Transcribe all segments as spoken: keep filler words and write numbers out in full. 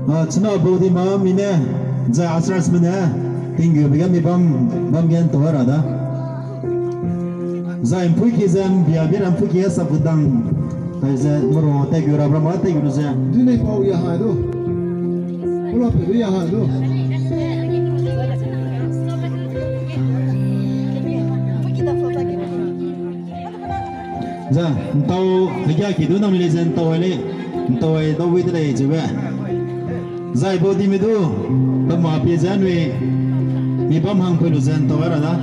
A, chuna bodi ma mine, zai asras mine, tinggu bege mi bam, bam gen to ra da. Zai mpui ki zem, bia bia mpui ki sap gedang. Kai ze mero te gu ra bra ma te gu ze. Dune pau ya ha do. Pula pe ya ha do. Za, ntau, hega ki du nang le ze ntau le, ntau ai dau wi de lei ze we. Zai bodi mi du, pe ma pie ze nui, mi bam hang pui lu ze ntau ra da.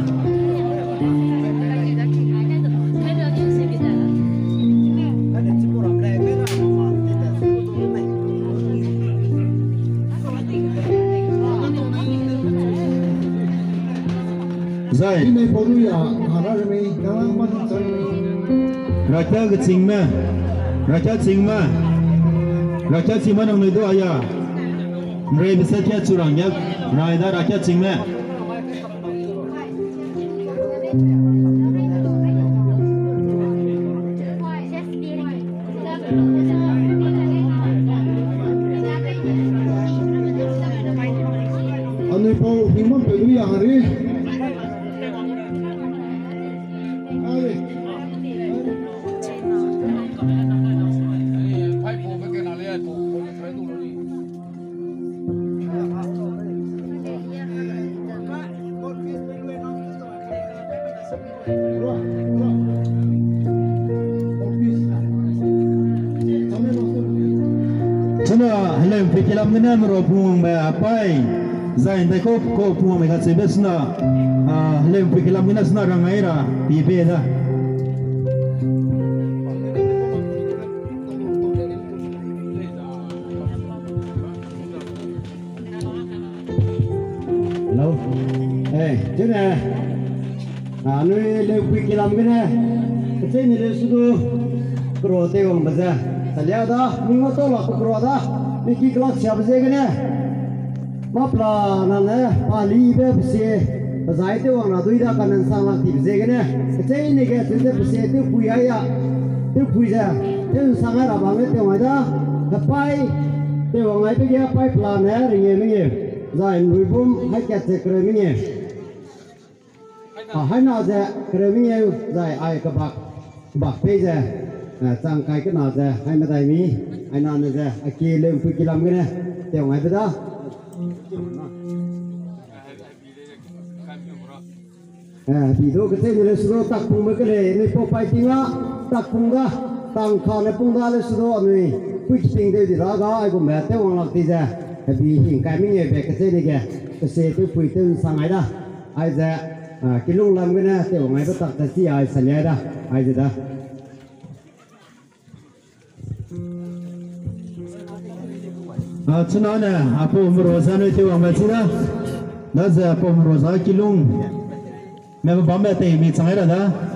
Zai. Rakia gechingme. Rakia chingme. Rakia chingme nang nui du aya. Nrei bese kia churang ya. Rai da rakia chingme. Anui pau hingmam pe lu ya hari. Chuna heleu mpui kilam gene mero pungwangbe apai, zai ndai ko, ko pungwangbe kacheube suna, ah, heleu mpui kilam gene suna rangai ra, pibe da. Hello. Eh, chene. Anui leupui kilam gene. Kechei ni le sudu. Kro te wang baze. Talia da, mi ngo to la kro da. Mi ki klak sia baze gene. Mapla nane palibe pese, pezai tew wang ra dui da kanen sang lak tibe ziegene, kechei ni ge chun ze pese tew pui ai ya, tew pui ze, tew nsang ai ra bang ge tew ai da, kepai, tew wang ai pe ge pai pla ne ringe menge, zai nrui bum hai kat ze kereu menge. A, haina ze kereu mengeu zai ai kebak, kebak pei ze, eh, chang kai kena ze, hai medai mi, haina ne ze, a ki leu mpui kilam gene, tew ngai be da. Eh, bi do kechei ne le sulo takpung me kele, ne pau pai ting a, takpung da. Tangka ne pung da le su du anui, pui kiting deu di da ga, aigumbe tew wang lak ti ze, hebi hing kai mengeu be kechei ni ge, kese tew pui tew nsang ai da, aize, ah, kilung lam gene tew wang ai be tak te chi ai saliai da, aize da. A, chuna ne, a, pau mero za nui tew wang be chi da. Da ze pau mero za kilung. Me ba bam be tei mi chang ai ra da.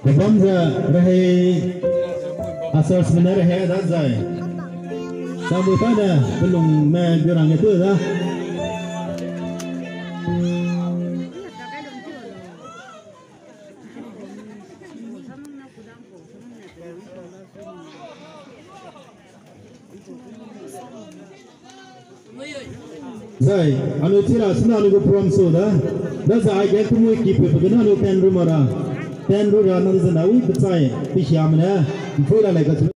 Pebam ze rehei, a, church mene rehei da zai. Samui pa ne pelung me gurang ge tu da. Zai, anui chira sina anui gu program so da. Da zai aige kumui ki pe pe gene anui tent ru ma ra. Tent ru ra nang zena ui pechai, pisia mene, mpui la lai ka chu.